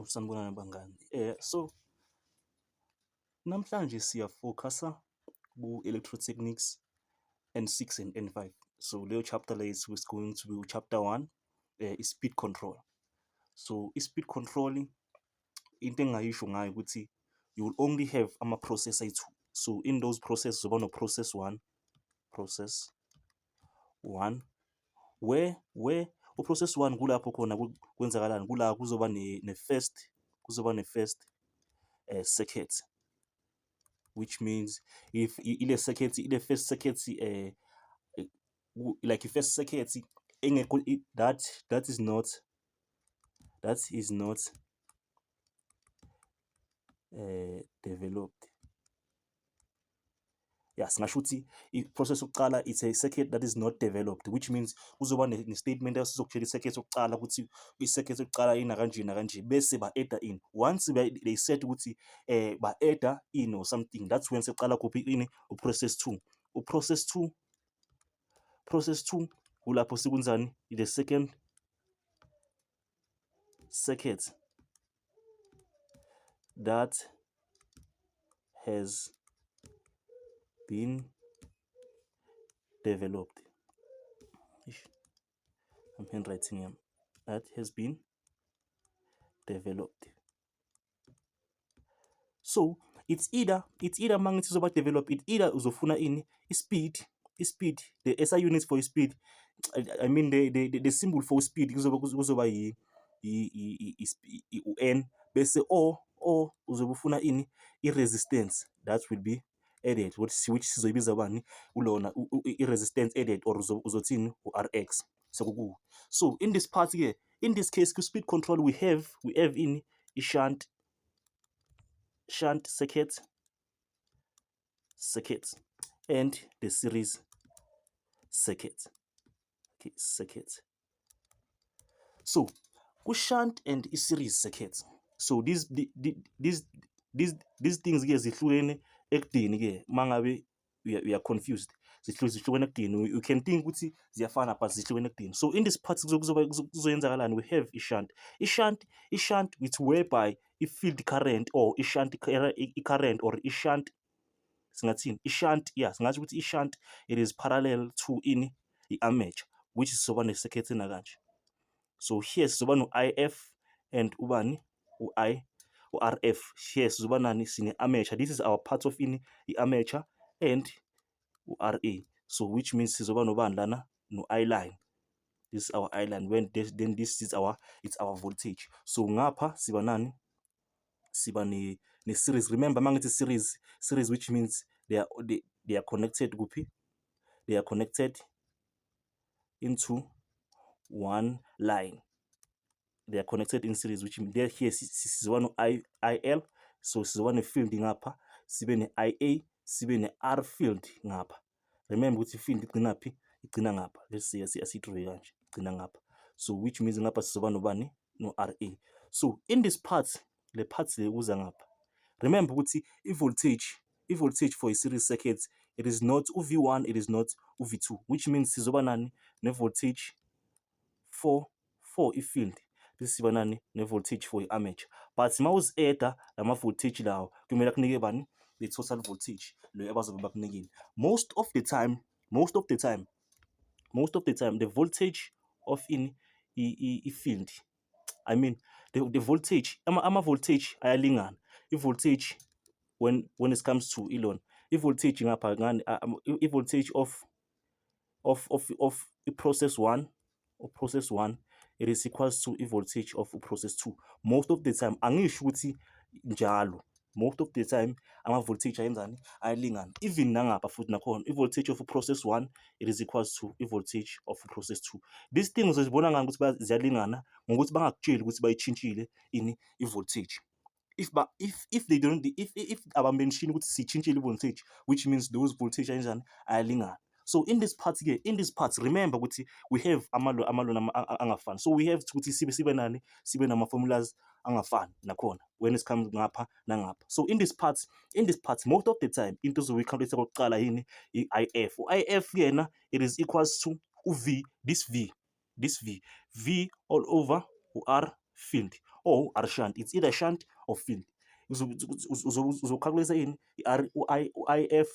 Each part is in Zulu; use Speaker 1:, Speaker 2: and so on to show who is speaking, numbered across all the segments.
Speaker 1: Awu, sanibonani bangani. So namhlanje siya-focus-a ku-electrotechnics N6 and N5. So leyo chapter leyo is going to be chapter 1, i-speed control. So i-speed control, into engingayisho ngayo ukuthi you will only have ama-process ayi-two. So in those process uzoba no-process 1, process 1 where u-process 1 kulapho khona kwenzakalani, kula kuzoba ne-first, kuzoba ne-first circuit, which means if ile circuit, ile first circuit, like i-first circuit engekho, that is not developed. Yeah, singasho ukuthi i-process yokuqala, it's a circuit that is not developed, which means kuzoba ne-statement esizokutshela i-circuit yokuqala ukuthi i-circuit yokuqala ina kanje nakanje, bese ba-add in. Once they said ukuthi ba-add in or something, that's when seqala kuphi ini, u-process 2. U-process 2, process 2 kulapho sikwenzani, the second circuit that has been developed. Ish, I'm handwriting here. That has been developed. So it's either mangithi izoba develop it, either uzofuna ini, i-speed, i-speed, the SI units for speed, I mean the symbol for speed kuzoba yi u-N, bese or uzobe ufuna ini, i-resistance that will be added, which sizoyibiza bani ulona, i-resistance added, or uzothini, u-Rx sekukuwe. So in this part ke, in this case ku-speed control, we have ini, i-shunt, shunt circuit and the series circuit. Okay, circuit. So ku-shunt and i-series circuit, so these things ke zihlukene ekudeni ke. Mangabe you are confused, zihlukene ekudeni. You can think ukuthi ziyafana, but zihlukene ekudeni. So in this part kuzoba kuzoyenzakalani? We have i-shunt, i-shunt, i-shunt with whereby i-field current or i-shunt i-current or i-shunt, singathini, i-shunt, yeah, singathi ukuthi i-shunt, it is parallel to ini, i-armature, which sizoba ne-circuit ena kanje. So here sizoba no-IF and ubani, u-I, u-RF. Here sizoba nani? Sine-armature. This is our part of ini, i-armature and u-RA. So which means sizoba nobani lana? No-I line. This is our I line. When this, then this is our, it's our voltage. So ngapha siba nani? Siba ne series. Remember, mangithi series, series, which means they are connected kuphi? They are connected into one line. They are connected in series, which means there, here sizoba no I IL. So sizoba ne field ngapha, sibe ne IA, sibe ne R field ngapha. Remember ukuthi field igcina phi? Igcina ngapha. Let's say asidraw kanje, igcina ngapha. So which means ngapha sizoba nobani? No RA. So in this part, le part le kuza ngapha, remember ukuthi i-voltage for a series circuit, it is not u-V1, it is not u-V2, which means sizoba nani? Ne-voltage for i-field, bese siba nani? Ne-voltage for i-armature. But uma uzi-add lama voltage lawo, kumele akunike bani? The total voltage lo abazobe bakunikile. Most of the time, most of the time, most of the time, the voltage of in i-field, I mean the voltage, ama voltage ayalingana. I-voltage when it comes to ilona i-voltage ngapha ngani, i-voltage of i-process 1 or process 1, it is equals to i-voltage of process 2 most of the time. Angisho ukuthi njalo. Most of the time ama-voltage ayenzani? Ayalingana. Even nangapha futhi nakhona, i-voltage of process 1, it is equals to i-voltage of process 2. These things uzibona ngani ukuthi ziyalingana? Ngokuthi bangakutsheli ukuthi bayitshintshile ini, i-voltage. If ba if they don't, if abamention ukuthi siyitshintshile i-voltage, which means those voltage ayenzani? Ayalingana. So in this part ke, in this part, remember ukuthi we have amalo amalona angafani. So we have ukuthi sibe nani? Sibe nama formulas angafani nakhona when it comes ngapha nangapha. So in this part, most of the time into ozoyi-calculate kokuqala yini? I-IF. U-IF yena, it is equals to u-V, this V, this V, V all over u-R field. or R shunt. It's either shunt or field. Uzocalculate ini? I-R, u-I, u-IF,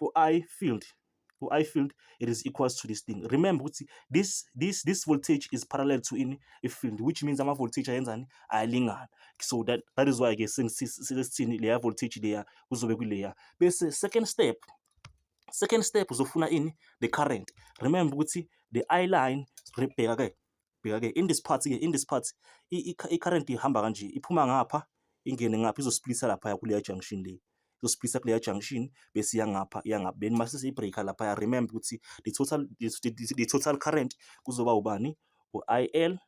Speaker 1: u-I field. U-I field, it is equals to this thing. Remember ukuthi this voltage is parallel to ini? I-field, which means ama-voltage ayenzani? Ayalingana. So that is why ke sesithini leya voltage leya kuzobe kuleya. Bese second step uzofuna ini? The current. Remember ukuthi the I line, bheka ke, bheka ke, in this part ke, in this part i-current ihamba kanje, iphuma ngapha, ingene ngapha, izosplitha lapha kuleya junction le, izosplitha kuleya junction, bese iya ngapha, iya ngapha. Then mase siyibreaka lapha, remember ukuthi the total current kuzoba ubani? U-IL,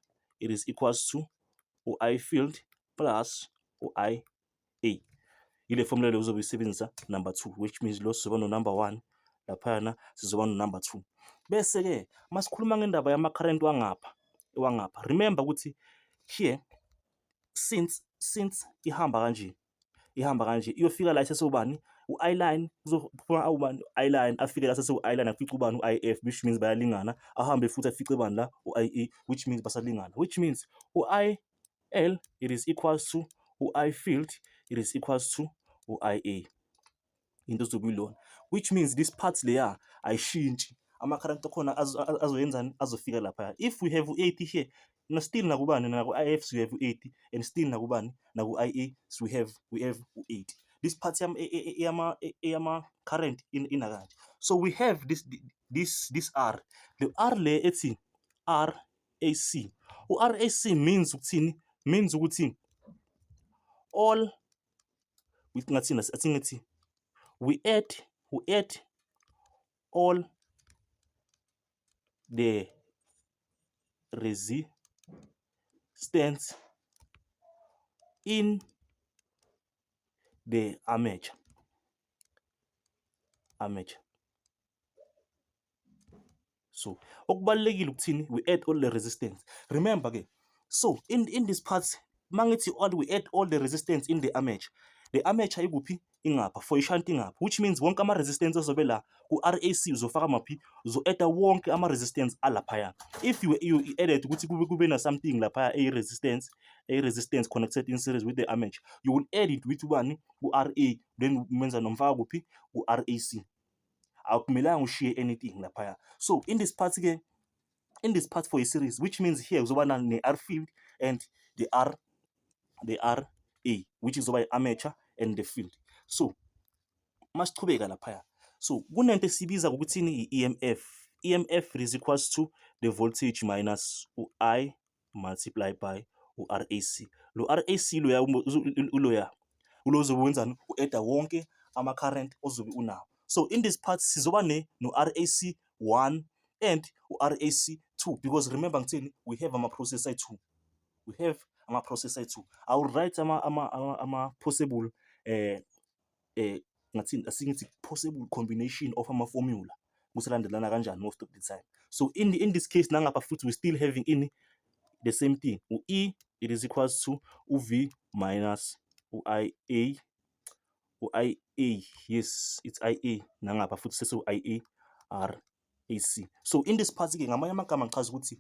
Speaker 1: it is equals to u-I field plus u-IA. Ile formula le uzobe uyisebenzisa number 2, which means lo sizoba no number 1 laphayana, sizoba no number 2. Bese ke masikhuluma ngendaba yama current wangapha, remember ukuthi here, since ihamba kanje, ihamba kanje, iyofika la isesewubani? U-I line. Kuzophuma ubani? I line. Afike la sese-I line, afice ubani? U-IF, which means bayalingana. Ahambe futhi afice bani la? U-IE, which means basalingana, which means u-IL, it is equals to u-I field, it is equals to u-IA, into ezobe uyilona, which means this part leya ayishintshi. Ama-current akhona azoyenzani? Azofika laphaya. If we have u-80 here, na still nakubani? Naku-IF we have u-80, and still nakubani? Naku-IA we have u-80. This part eyama current ina kanje. So we have this R, the R le ethi RAC. U-RAC means ukuthini? Means ukuthi all, ngathini, athi ngithi we add all the resistance in the armature. So okubalulekile ukuthini? We add all the resistance. Remember ke, so in this part, mangithi all, we add all the resistance in the armature, the armature ikuphi? Ingapha. For i-shunt ingapha, which means wonke ama-resistance azobe la ku-RAC uzofaka maphi? Uzo-adda wonke ama-resistance alaphaya. If you added ukuthi kube na something laphaya eyi-resistance connected in series with the armature, you will add it with ubani? Ku-RA. Then menza nomfaka kuphi? Ku-RAC. Akumelanga ushiye anything laphaya. So in this part ke, in this part for a series, which means here kuzoba ne-R field and the RA, which izoba i-armature and the field. So masichubeka laphaya, so kunento esibiza ngokuthini? I-EMF. EMF is equals to the voltage minus u-I multiply by u-RAC. Lo RAC loya, uloya ulo uzobe wenzani? U-adda wonke ama-current ozobe unawo. So in this part sizoba ne no-RAC 1 and u-RAC 2, because remember ngithini? We have ama-process ayi-2, we have ama-process ayi-2. I will write ama possible, ngathini, asingithi possible combination of ama-formula ukuthi alandelana kanjani most of the time. So in this case nangapha futhi we still having in the same thing, u-E, it is equals to u-V minus u-IA, u-IA, yes, it's IA. Nangapha futhi sese u-IA R AC. So in this part ke, ngamanye amagama ngichaza ukuthi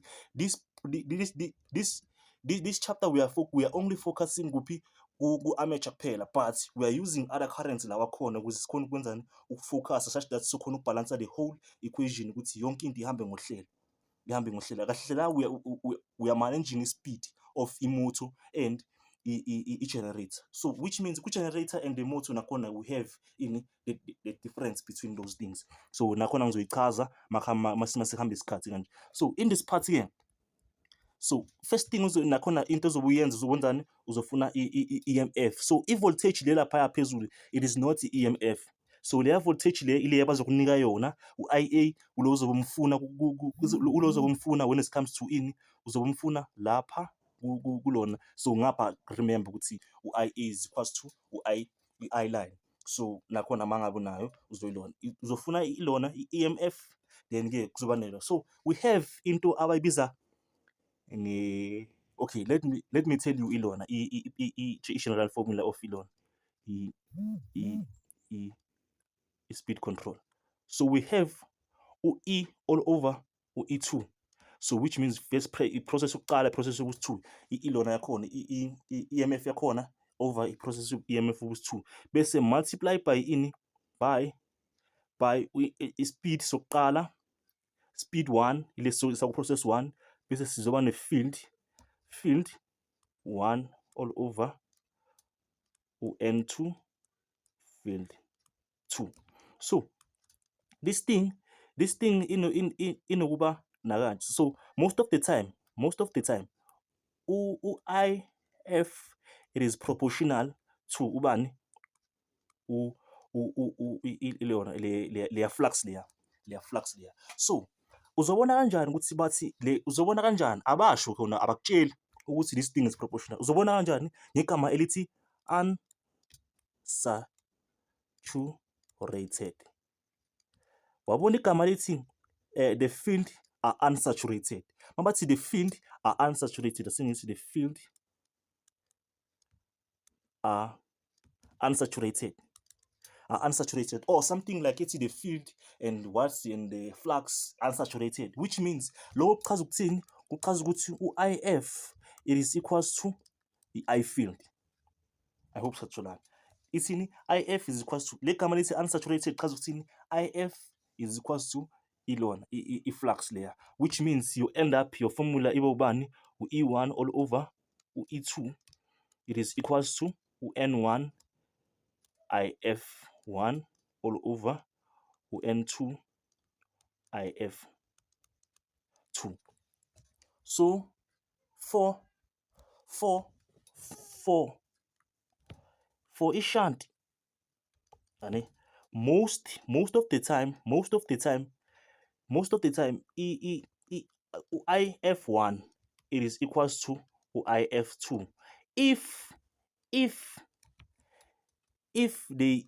Speaker 1: this chapter we are only focusing kuphi? Ku-armature kuphela, but we are using other currents lawa khona ukuze sikhone ukwenzani? Ukufocus such that sikhona ukubhalansa the whole equation, ukuthi yonke into ihambe ngohlelo, ihambe ngohlelo kahle. La we are managing i-speed of imoto and i-generator, so which means ku-generator and the motor nakhona we have ini? The difference between those things. So nakhona ngizoyichaza masihamba isikhathi kanje. So in this part here, so first thing nakhona into ozobe uyenza, uzokwenzani? Uzofuna i-EMF. So i-voltage le laphaya phezulu, it is not i-EMF. So leya voltage le, ile abazokunika yona. U-IA ulo uzobe umfuna ulo uzobe umfuna when it comes to ini? Uzobe umfuna lapha kulona. So ngapha remember ukuthi u-IA is equals to u-I, i-I line. So nakhona mangabe unayo uzoyilona, uzofuna ilona i-EMF, then ke kuzoba nelo. So we have into abayibiza nge, okay, let me tell you ilona i-general formula of ilona i-speed control. So we have u-E all over u-E2. So which means first i-process yokuqala, i-process yokusi-2, ilona yakhona, i-EMF yakhona over i-process EMF yokusi-2, bese multiply by ini, by i-speed sokuqala, speed 1 ileso saku-process 1, bese sizoba ne-field, field 1 all over u-N2 field 2. So this thing inokuba nakanje. So most of the time u-IF, it is proportional to ubani? U u ilona leya flux, leya flux leya. So uzobona kanjani ukuthi bathi le, uzobona kanjani? Abasho khona, abakutsheli ukuthi this thing is proportional. Uzobona kanjani? Ngegama elithi unsaturated. Wabona igama lithi the field are unsaturated. Mabathi the field are unsaturated, asingithi the field are unsaturated or something like it, the field and what's in the flux unsaturated, which means lokho kuchaza ukuthini? Kuchaza ukuthi u-IF, it is equals to i-I field. I hope satholana. Ithini? IF is equals to, le gama lithi unsaturated chaza ukuthini? IF is equals to ilona i-flux leya, which means you end up your formula ibe ubani? U-E1 all over u-E2, it is equals to u-N1 IF1 all over u-N2 IF2. So for i-shunt ane, most of the time u-IF1, it is equals to u-IF2 if they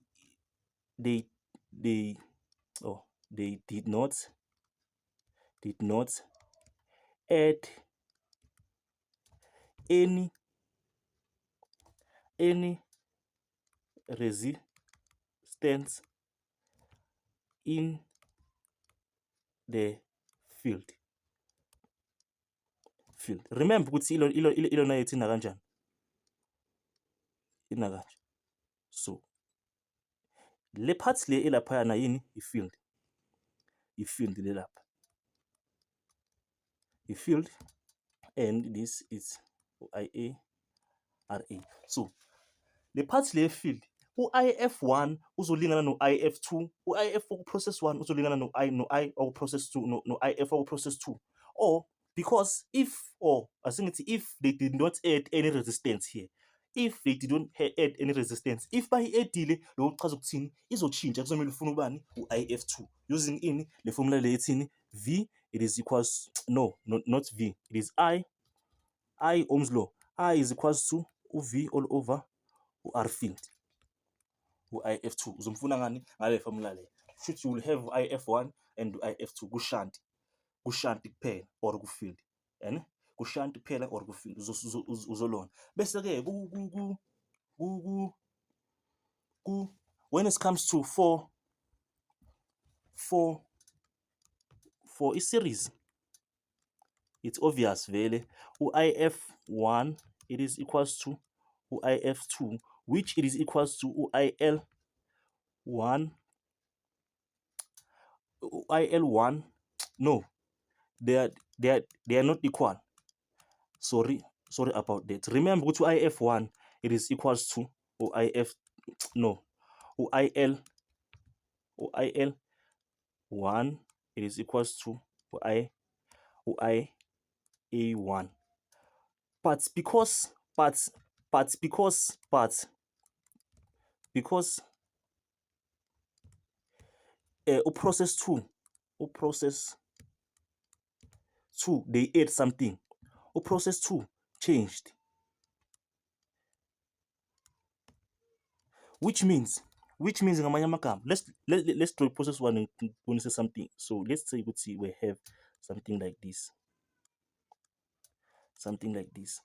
Speaker 1: oh they did not add any resistance in the field. Remember ukuthi ilona yethu ina kanjani, ina kanje. So le part le elaphayana yini? I-field, i-field le lapha, i-field, and this is IA RA. So le part le field, u-IF1 uzolingana no-IF2, u-IF oku-process 1 uzolingana no-I no-I oku-process 2, no-IF oku-process 2, or because if, or asingithi if they did not add any resistance here, if they didn't add any resistance. If bayi-addile, lokho kuchaza ukuthini? Izoshintsha, kuzomele ufune ubani? U-IF2, using ini? Le formula le ethini? V, it is equals, no, not V, it is I, Ohm's law, I is equals to u-V all over u-R field. U-IF2 uzomfuna ngani? Ngale formula le. Should you will have IF1 and IF2 ku-shunt, ku-shunt kuphela or ku-field, and ku-shunt kuphela or ku-field uzolona. Bese-ke ku when it comes to for i-series, it's obvious vele u-IF1, it is equals to u-IF2, which it is equals to u-IL1, u-IL1. No, they are not equal. Sorry about that. Remember ukuthi u-IF1, it is equals to u-IF, no, u-IL, u-IL1, it is equals to u-I u-IA1, but because u-process 2 they add something, u-process 2 changed, which means ngamanye amagama, let's draw process 1 ngibonise something. So let's say ukuthi we have something like this, something like this.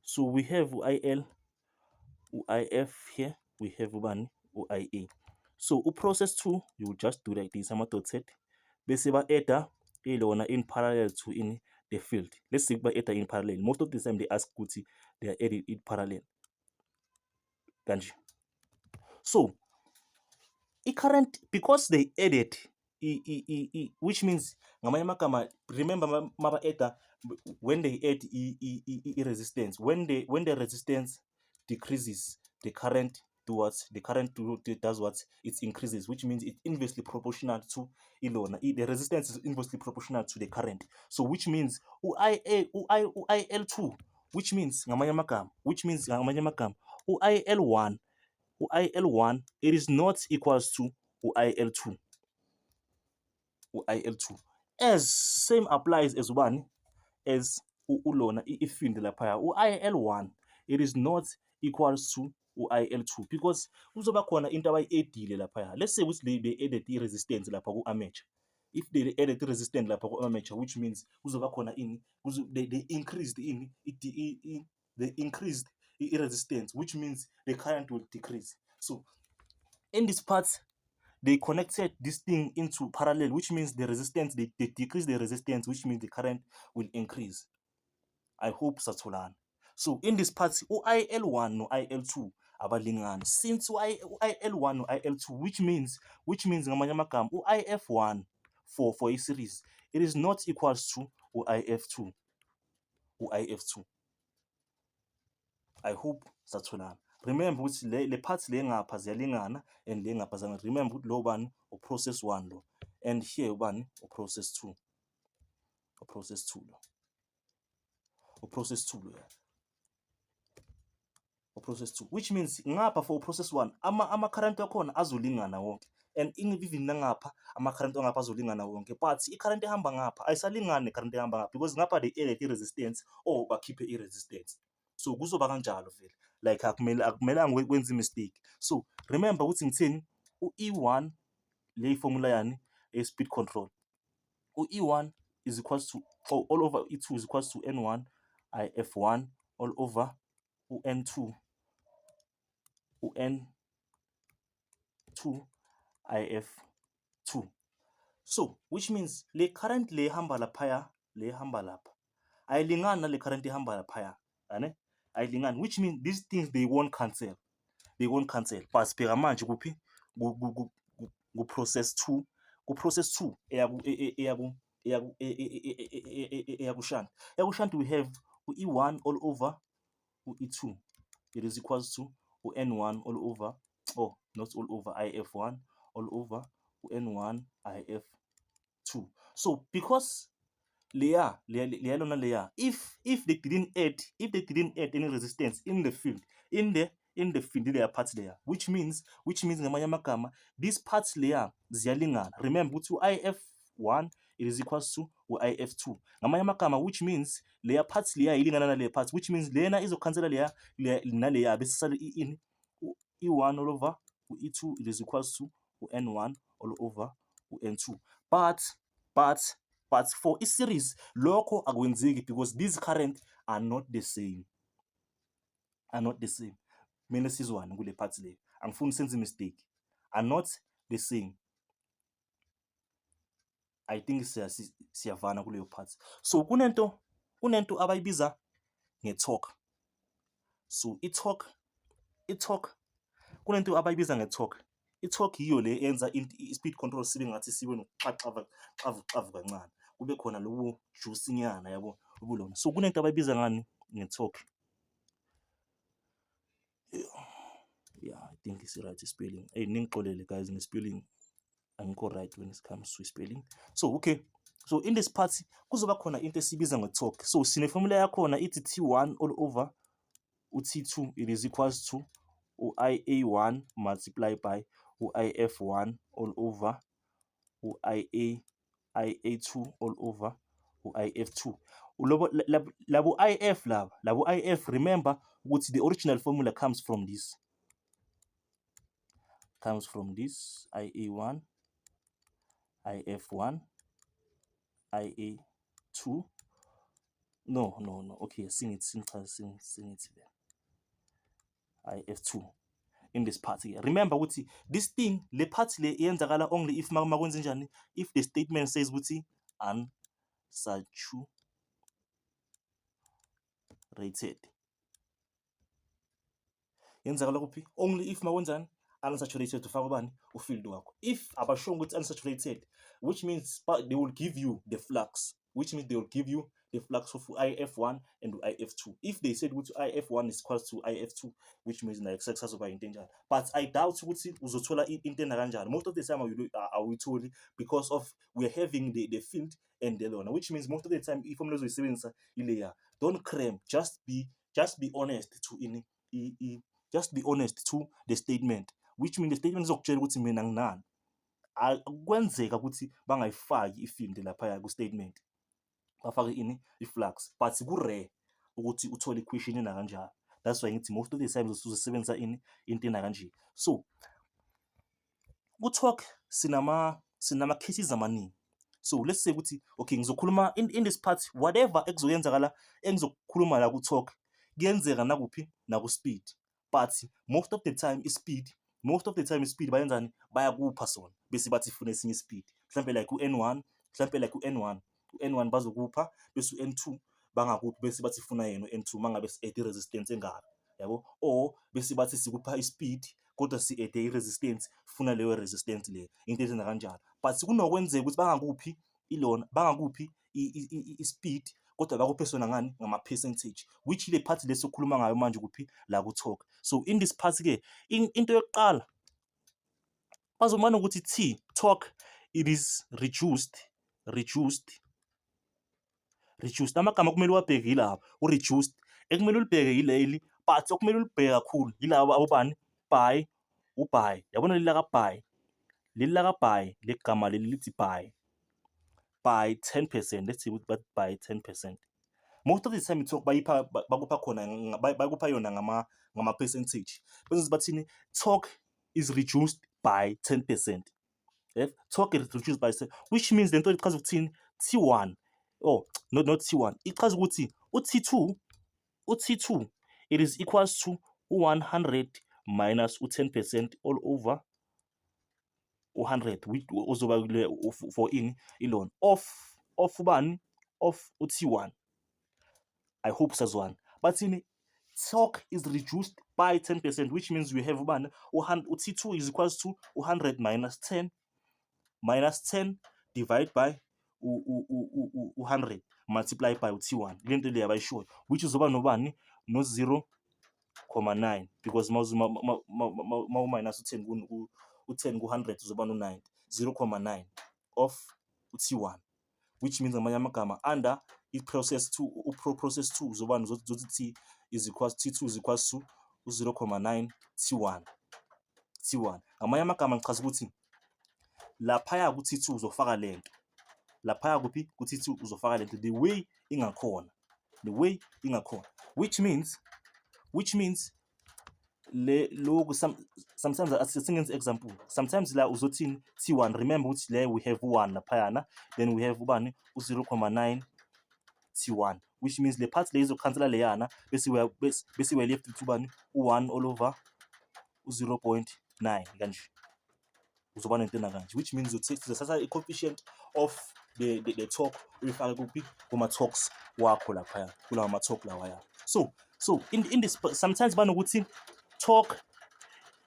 Speaker 1: So we have u-IL, u-IF here, we have ubani? U-IA. So u-process 2, you will just do like this, ama-dotted, bese ba-adda Ilona in parallel to in the field. Let's say ba-adda in parallel. Most of the time they ask ukuthi they are added in parallel kanje. So i-current, because they added I, which means ngamanye amagama, remember, maba-adda, when they add i-resistance, when the resistance decreases, the current do what? The current does what? It increases, which means it's inversely proportional to ilona, the resistance is inversely proportional to the current. So which means u-IA u-I u-IL2, which means ngamanye amagama, u-IL1, u-IL1, it is not equals to u-IL2, u-IL2. As same applies as ubani, as ulona i-field laphaya, u-IL1, it is not equals to u-IL2, because kuzoba khona into abayi-addile laphaya. Let's say ukuthi they added i-resistance lapha ku-armature. If they added i-resistance lapha ku-armature, which means kuzoba khona ini, they increased ini, they increased i-resistance, which means the current will decrease. So in this part they connected this thing into parallel, which means the resistance, they decrease the resistance, which means the current will increase. I hope satholana. So in this part u-IL1 no-IL2 abalingani, since u-IL1 no-IL2, which means ngamanye amagama u-IF1 for i-series, it is not equals to u-IF2, u-IF2. I hope satholana. Remember ukuthi le part le ngapha ziyalingana and le ngapha ziyalingana. Remember ukuthi lo bani, u-process 1 lo, and here ubani, u-process 2, u-process 2 lo, u-process 2 lo, u-process 2, which means ngapha for process 1 ama current wakhona azolingana wonke, and even nangapha ama-current wangapha azolingana wonke, but i-current ehamba ngapha ayisalingani ne-current ehamba ngapha, because ngapha they added i-resistance or bakhiphe i-resistance. So kuzoba kanjalo vele, like akumele, akumelanga kwenze i-mistake. So remember ukuthi ngithini, u-E1, le formula yani e-speed control, u-E1 is equals to, oh, all over E2 is equals to N1 IF1 all over u-N2, u-N2 IF2. So which means le current le hamba laphaya, le hamba lapha, ayilingani nale current ehamba laphaya, ane ayilingani, which means these things, they won't cancel, they won't cancel. But sibheka manje kuphi? Ku-process 2, ku-process 2 eyaku eyaku eyaku eyaku-shunt, eyaku-shunt we have u-E1 all over u-E2, it is equals to u-N1 all over, oh, not all over, IF1 all over u-N1 IF2. So because leya leya lona leya, if they didn't add, if they didn't add any resistance in the field, in the field, leya part leya, which means ngamanye amagama these parts leya ziyalingana. Remember ukuthi u-IF1, it is equals to u-IF2. Ngamanye amagama, which means leya parts leya ilingana nale parts, which means lena izokhansela leya naleya, bese sale ini, E1 all over u-E2, it is equals to u-N1 all over u-N2. But for i-series lokho akwenzeki, because these current are not the same, are not the same. Kumele sizwane kule part le, angifuni senze mistake. Are not the same. I think siyavana kuleyo part. So kunento abayibiza nge-torque. So i-torque, kunento abayibiza nge-torque. I-torque yiyo le eyenza i-speed control sibe ngathi sibe nokuxaxava xavu xavu kancane, kube khona lobu juice nyana, yabo, ubulona. So kunento abayibiza ngani? Nge-torque. Yeah, I think it's right spelling. Hey, ningixolele guys nge-spelling, angikho right when it comes to spelling. So okay, so in this part kuzoba khona into esibiza nge-torque. So sine formula yakhona, ithi T1 all over u-T2, it is equals to u-IA1 multiply by u-IF1 all over u-IA IA2 all over u-IF2. Lobo labo IF laba, labo IF, remember ukuthi the original formula comes from this, comes from this IA1 IF1 IA2. No, okay, singithi singichaze, singithi le IF2 in this part here. Remember ukuthi this thing, le part le iyenzakala only if makwenze njani, if the statement says ukuthi Unsaturated. Yenzakala kuphi? Only if makwenzani? Unsaturated, ufaka ubani? U-field wakho. If abashongo ukuthi unsaturated, which means they will give you the flux, which means they will give you the flux of IF1 and IF2. If they said ukuthi IF1 is equals to IF2, which means nayo kusazoba into enjalo. But I doubt ukuthi uzothola into ena kanjalo. Most of the time awuyitholi because of we are having the field and the lona, which means most of the time i-formula ozoyisebenzisa ileya. Don't cram, just be honest to ini i, just be honest to the statement, which means the statement izokutshela ukuthi mina nginani. Kwenzeka ukuthi bangayifaki i-field laphaya ku-statement, bafake ini? I-flux. But ku-rare ukuthi uthole i-question ena kanjalo. That's why ngithi most of the times uzosebenzisa ini? Into ena kanje. So ku-torque sinama cases amaningi. So let's say ukuthi, okay, ngizokhuluma in this part, whatever ekuzoyenzakala engizokukhuluma la ku-torque kuyenzeka nakuphi? Naku-speed. But most of the time i-speed, most of the time i-speed bayenzani? Bayakupha sona bese bathi funa esinye i-speed, mhlampe like u-N1, mhlampe like u-N1, u-N1 bazokupha bese u-N2 bangakuphi, bese bathi funa yena u-N2 mangabe si-add i-resistance engaka, yabo, or bese bathi sikupha i-speed kodwa si-add i-resistance, funa leyo resistance leyo, into ezenza kanjalo. But kunokwenzeka ukuthi bangakuphi ilona, bangakuphi i-speed kodwa bakuphe sona ngani? Ngama-percentage, which ile part lesikhuluma ngayo manje kuphi? La ku-torque. So in this part ke, into yokuqala bazomana ukuthi T, torque, it is reduced. Amagama kumele uwabheke yilaba u-reduced, ekumele ulibheke yileli, but okumele ulibheke kakhulu yilaba abobani? By, u-by, yabona leli laka by, leli laka by, legama leli lithi by 10%. Let's see ukuthi bathi by 10%. Most of the time i-torque bayipha, bakupha khona, bakupha yona ngama percentage, bese bathini? Torque is reduced by 10%. If torque is reduced by, which means lento ichaza ukuthini? T1, oh no, not T1, ichaza ukuthi u-T2, u-T2, it is equals to u-100 minus u-10% all over u-100, which uzoba kule for ini? Ilona of ubani? Of u-T1. I hope sazwana. Bathini? Torque is reduced by 10%, which means we have ubani? U-T2 is equals to 100 minus 10, minus 10 divide by u-100 multiply by u-T1, le nto le abayishoyo, which uzoba nobani? No 0.9, because ma minus u-10, u-10 ku-100 uzoba no-90, 0.9 of u-T1, which means ngamanye amagama under i-process 2, u-process 2 uzoba uzothi T is equals, T2 is equals to u-0.9 T1, T1. Ngamanye amagama ngichaza ukuthi laphaya ku-T2 uzofaka lento laphaya kuphi? Ku-T2 uzofaka lento the way ingakhona, the way ingakhona, which means le lokhu sometimes asingenze example, sometimes la uzothini? T1, remember ukuthi le we have 1 laphayana, then we have ubani? U-0.9 T1, which means le part le izokhansela leyana, bese we left with ubani? U-1 all over u-0.9 kanje. Uzoba nento ena kanje, which means uzothatha i-coefficient of the torque uyifake kuphi? Kuma-torques wakho laphaya, kulawa ma-torque lawaya. So in this, sometimes banokuthi torque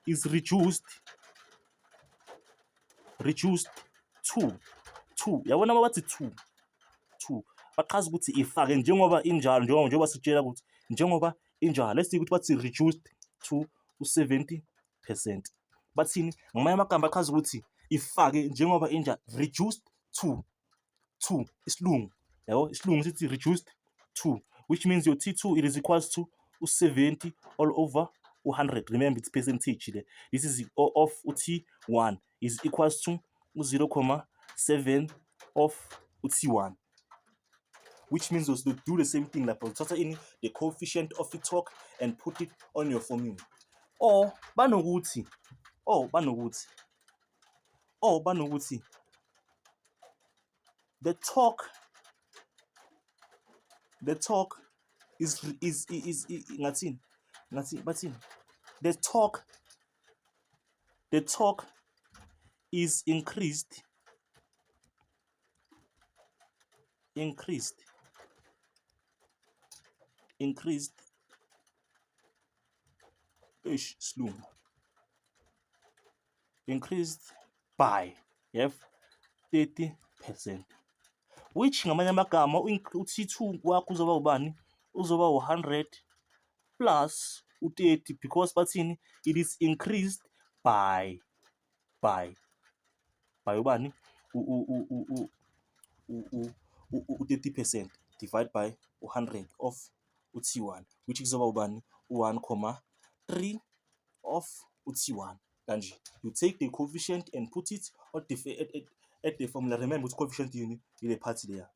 Speaker 1: is reduced to, yabona uma bathi to, bachaza ukuthi ifake njengoba injalo, njengoba sitshela ukuthi njengoba injalo. Let's say ukuthi bathi reduced to u-70%, bathini? Ngamanye amagama bachaza ukuthi ifake njengoba injalo, reduced to isilungu, yabo, isilungu sithi reduced to, which means your T2, it is equals to u-70 all over u-100. Remember, it's percentage le. This is of u-T1 is equals to u-0.7 of u-T1, which means you do the same thing lapha, uthatha ini? The coefficient of the torque and put it on your formula. Or banokuthi the torque is ngathini, ngathi bathini? The torque is increased increased, eish, silungu, increased by 30%, which ngamanye amagama u-T2 wakho uzoba ubani? Uzoba u-100 plus u-30, because bathini? It is increased by ubani? U-30% divide by u-100 of u-T1, which kuzoba ubani? U-1,3 of u-T1. Kanje you take the coefficient and put it at the formula. Remember ukuthi coefficient yini? Ile part leya,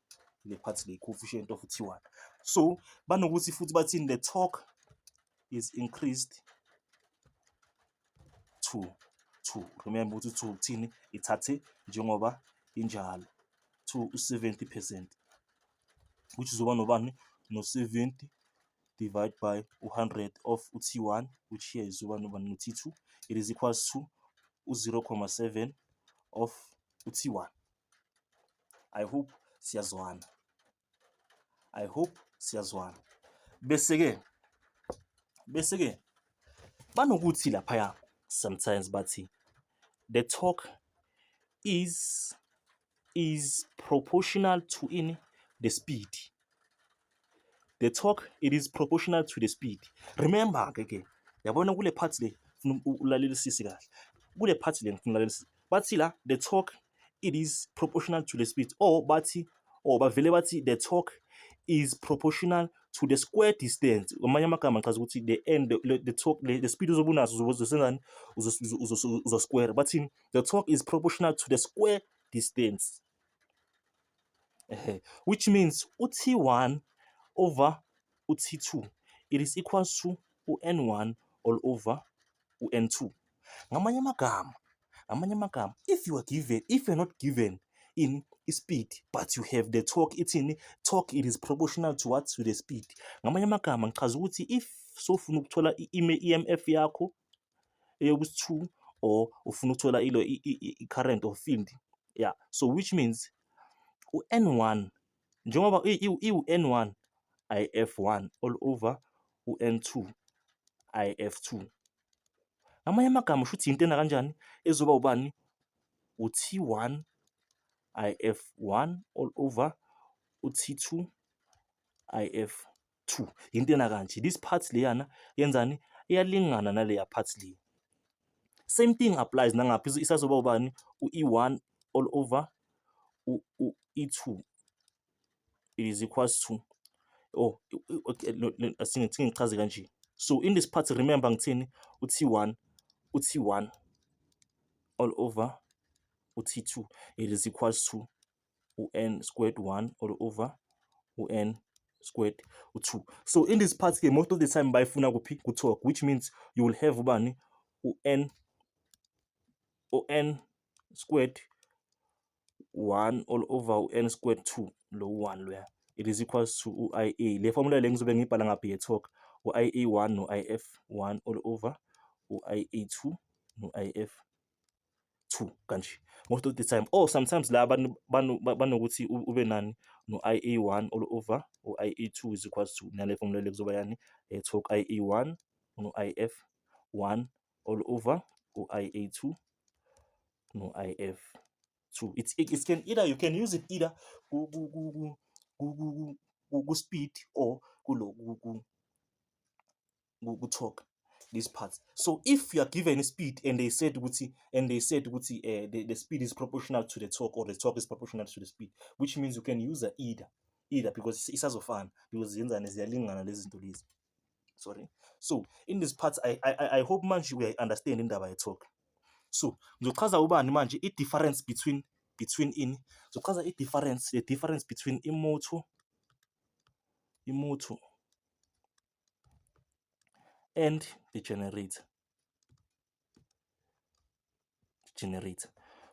Speaker 1: ile part le, coefficient of u-T1. So banokuthi futhi bathini? The torque is increased to 2. Remember ukuthi 2 kuthini? Ithathe njengoba injalo, to u-70%, which izoba nobani? No-70 divide by u-100 of u-T1, which here izoba nobani? No-T2. It is equals to u-0,7 of u-T1. I hope siyazwana. I hope siyazwana. Bese-ke banokuthi laphaya sometimes bathi the torque is proportional to in the speed. The torque, it is proportional to the speed. Remember ke, yabona kule part le, funa ulalelisise kahle kule part le, ngifuna ulalelisise. Bathi la the torque, it is proportional to the speed, or bathi, or bavele bathi the torque is proportional to the square distance. Ngamanye amagama ngichaza ukuthi the end the torque, the speed uzobe unaso, uzobe uzosenzani? Uzo-square. Bathini? The torque is proportional to the square distance. Ehe, which means u-T1 over u-T2, it is equals to u-N1 all over u-N2. Ngamanye amagama, if you are given, if you're not given in speed but you have the torque, ithini torque? It is proportional to what? To the speed. Ngamanye amagama ngichaza ukuthi if sofuna ukuthola i-EMF yakho eyokusi-2 or ufuna ukuthola ilo i-current or field, yeah, so which means u-N1 njengoba iwu-N1 IF1 all over u-N2 IF2. Ngamanye amagama usho ukuthi into ena kanjani ezoba ubani? U-T1 IF1 all over u-T2 IF2, into ena kanje. This part leyana yenzani? Iyalingana naleya part le. Same thing applies nangapha, isazoba ubani? U-E1 all over u-E2, it is equals to, oh okay, asingithi ngichaze kanje. So in this part, remember ngithini? U-T1, u-T1 all over u-T2, it is equals to u-N squared 1 all over u-N squared u-2. So in this part ke, most of the time bayifuna kuphi? Ku-torque, which means you will have ubani? U-N squared 1 all over u-N squared 2, lo 1 loya, it is equals to u-IA. Le formula le ngizobe ngiyibhala ngapha ye-torque, u-IA1 no-IF1 all over u-IA2 no-IF2, kanje most of the time. Or sometimes la banokuthi ube nani? No-IA1 all over u-IA2 is equals to nale formula le, kuzoba yani? Torque, IA1 no-IF1 all over u-IA2 no-IF2. It can either, you can use it either ku speed or kulo ku torque, these parts. So if you are given a speed and they said ukuthi the speed is proportional to the torque or the torque is proportional to the speed, which means you can use either because isazofana, because ziyenzani? Ziyalingana lezi zinto lezi. Sorry. So in this part, I hope manje we understand indaba ye-torque. So ngizochaza ubani manje? I-difference between ini? Ngizochaza i-difference, the difference between imoto and the generator.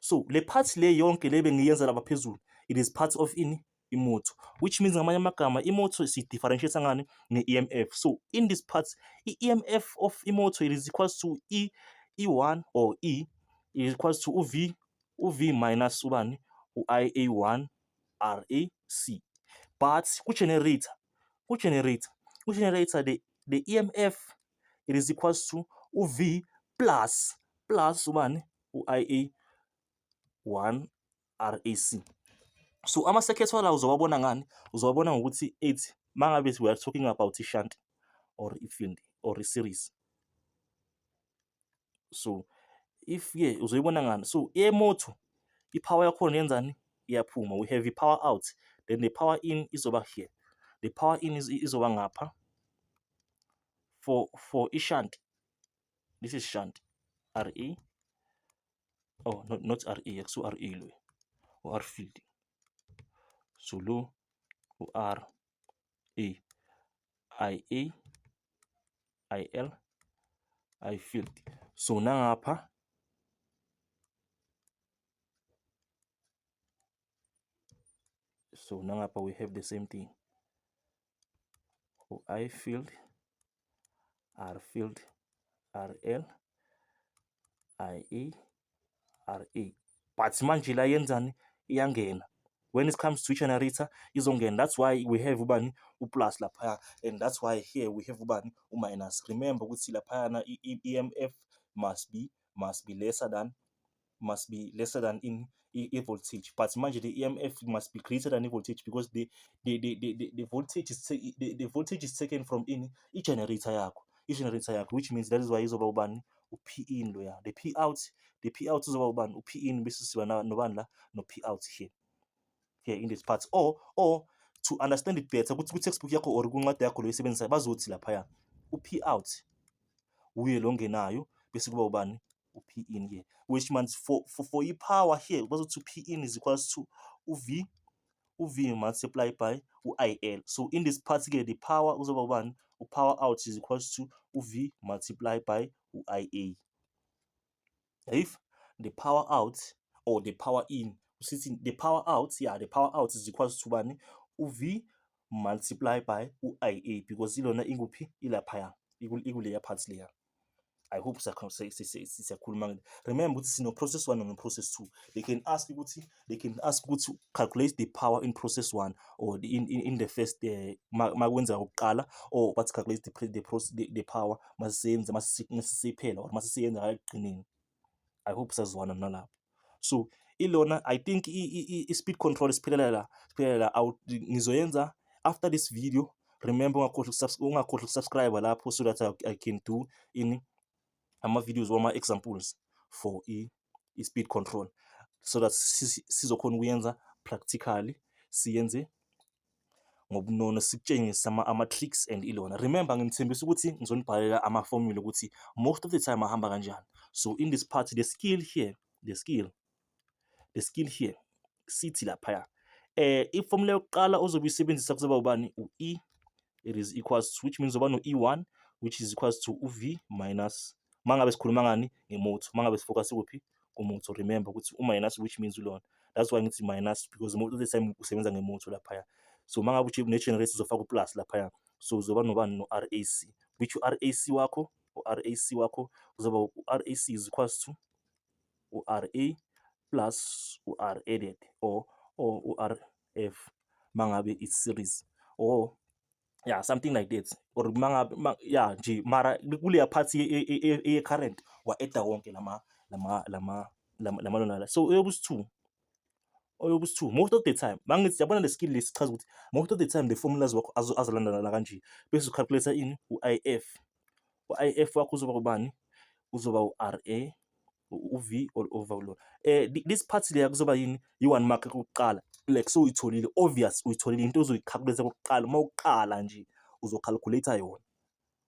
Speaker 1: So le part le yonke le bengiyenza lapha phezulu, it is part of ini? Imoto, which means ngamanye amagama imoto si-differentiate ngani? Nge-EMF. So in this part, i-EMF of imoto, it is equals to E E1 or E is equals to uV minus ubani? U-IA1 RAC. But ku-generator, ku-generator, ku-generator the EMF it is equals to u-V plus plus ubani u-IA 1 RAC. So ama-circuits wala uzowabona ngani? Uzowabona ngokuthi 8 mangabe we are talking about i-shunt or i-field or i-series. So if ke uzoyibona ngani? So emoto i-power yakhona yenzani? Iyaphuma. We have i-power out, then the power in izoba here. The power in izoba ngapha. For i-shunt, this is shunt RA. Oh, not RA, akusu RA lo. U-R field. So lo u-R A I A I L I field. So nangapha so nangapha we have the same thing. U I field, R field, RL, IA, RA. But manje la yenzani? Iyangena. When it comes to generator izongena. That's why we have ubani u-plus laphaya, and that's why here we have ubani u-minus. Remember ukuthi laphayana i-EMF must be lesser than in i-voltage, but manje the EMF must be greater than i-voltage because the voltage is taken from in i-generator yakho, i-generator yakho, which means that is why izoba ubani u-P in loya. The P out izoba ubani u-P in, bese siba nobani la no-P out here in this part. Or to understand it better, ukuthi ku-textbook yakho or kuncwadi yakho lo oyisebenzisayo bazothi laphaya u-P out uye lo ngenayo, bese kuba ubani u-P in here, which means for i-power here bazothi u-P in is equals to u-V multiply by u-IL. So in this part ke the power uzoba ubani u-power out is equals to u-V multiply by u-IA. If the power out or the power in, usithi the power out, yeah, the power out is equals to bani u-V multiply by u-IA, because ilona ikuphi? Ilaphaya, ikuleya part leya. I hope siyakhuluma. Remember ukuthi sino process 1 no process 2. They can ask ukuthi calculate the power in process 1 or in the first makwenza okokuqala, or bathi calculate the power masisenza masisiphela or masisiyenza ekugcineni. I hope sazwana nalapho. So ilona, I think i-speed control siphelela la, siphelela la. Ngizoyenza after this video. Remember, ungakhohlwa ukusubscribe lapho so that I can do in ama-videos wama-examples for i-speed control, so that sizokhona ukuyenza practically, siyenze ngobunono, sikutshengise ama-tricks and ilona. Remember, ngimthembisa ukuthi ngizonibhalela ama-formula ukuthi most of the time ahamba kanjani. So in this part, the skill here sithi laphaya iformula yokuqala ozobe uyisebenzisa kuzoba ubani u-E, it is equals to, which means uba no-E1, which is equals to u-V minus, mangabe sikhuluma ngani? Ngemoto. Mangabe sifocus kuphi? Kumoto. Remember ukuthi u-minus, which means ulona, that's why ngithi minus, because most of the time usebenza ngemoto laphaya. So mangabe une-generator uzofaka u-plus laphaya. So uzoba nobani? No-RAC, which u-RAC wakho, u-RAC wakho uzoba u-RAC is equals to u-RA plus u-R added or u-RF mangabe it's series, or yeah, something like that, or mangabe yeah nje, mara kuleya part ye-current wa-adda wonke lama lona la. So oyobusi-2, oyobusi-2, most of the time mangithi yabona le skill lesichaza ukuthi most of the time the formulas wakho azolandela la kanje, bese ucalculate ini? U-IF. U-IF wakho uzoba ubani? Uzoba u-RA u-V all over lo. This part leya kuzoba yini? I-1 mark yokuqala, like so uyitholile, obvious uyitholile into ozoyicalculate kokuqala. Uma uqala nje uzocalculate yona,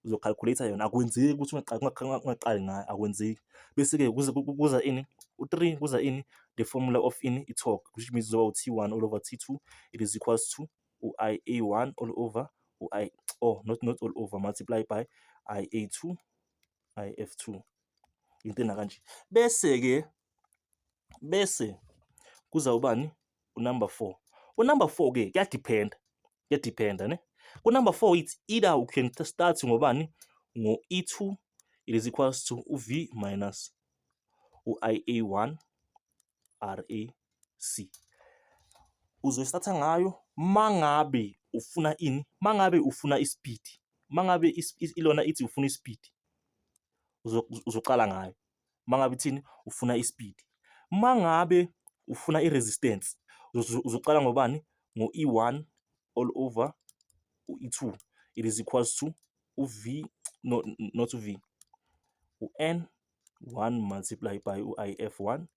Speaker 1: uzocalculate yona. Akwenzeki ukuthi ungaqali ngayo, akwenzeki. Bese-ke kuza ini? U-3. Kuza ini? The formula of ini? I-torque, which means uzoba u-T1 all over T2, it is equals to u-IA1 all over u-I, oh, not all over, multiply by IA2 IF2, into ena kanje. Bese-ke bese kuza ubani? Unumber 4. Unumber 4 ke kuyadependa, kuyadependa ne. Ku-number 4 it's either you can start ngobani? Ngo-E2, it is equals to u-V minus u-IA1 RAC. Uzoyistarta ngayo mangabe ufuna ini? Mangabe ufuna ispeed. Mangabe ilona ithi ufuna ispeed, uzoqala ngayo. Mangabe ithini? Ufuna ispeed. Mangabe ufuna i-resistance, uzoqala ngobani? Ngo-E1 all over u-E2. It is equals to u-V, no, not u-V, u-N 1 multiply by u-IF1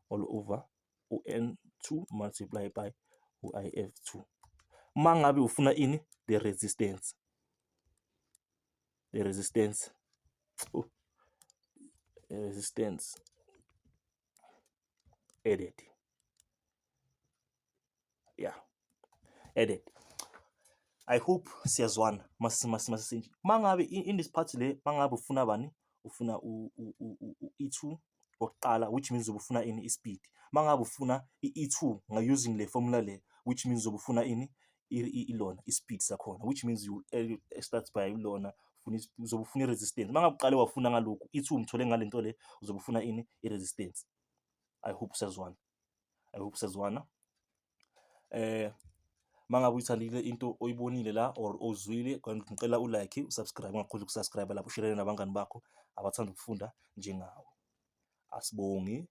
Speaker 1: all over u-N2 multiply by u-IF2. Mangabe ufuna ini? The resistance. The resistance. Oh. The resistance added. Yeah. Added. I hope siyazwana masisenje. Mangabe in this part le, mangabe ufuna bani? Ufuna u-E2 okokuqala, which means ubufuna ini? I-speed. Mangabe ufuna i-E2 nga using le formula le, which means ubufuna ini? Ilona i-speed sakhona, which means you start by ilona ufuna, uzobe ufuna i-resistance. Mangabe uqale wafuna ngalokhu E2, umthole ngalento le, uzobe ufuna ini? I-resistance. I hope siyazwana. I hope siyazwana. Mangabe uyithandile into oyibonile la or ozwile, ngicela ulike, usubscribe, ungakhohlwa ukusubscribe lapho, ushare nabangani bakho abathanda ukufunda njengawe. Asibonge.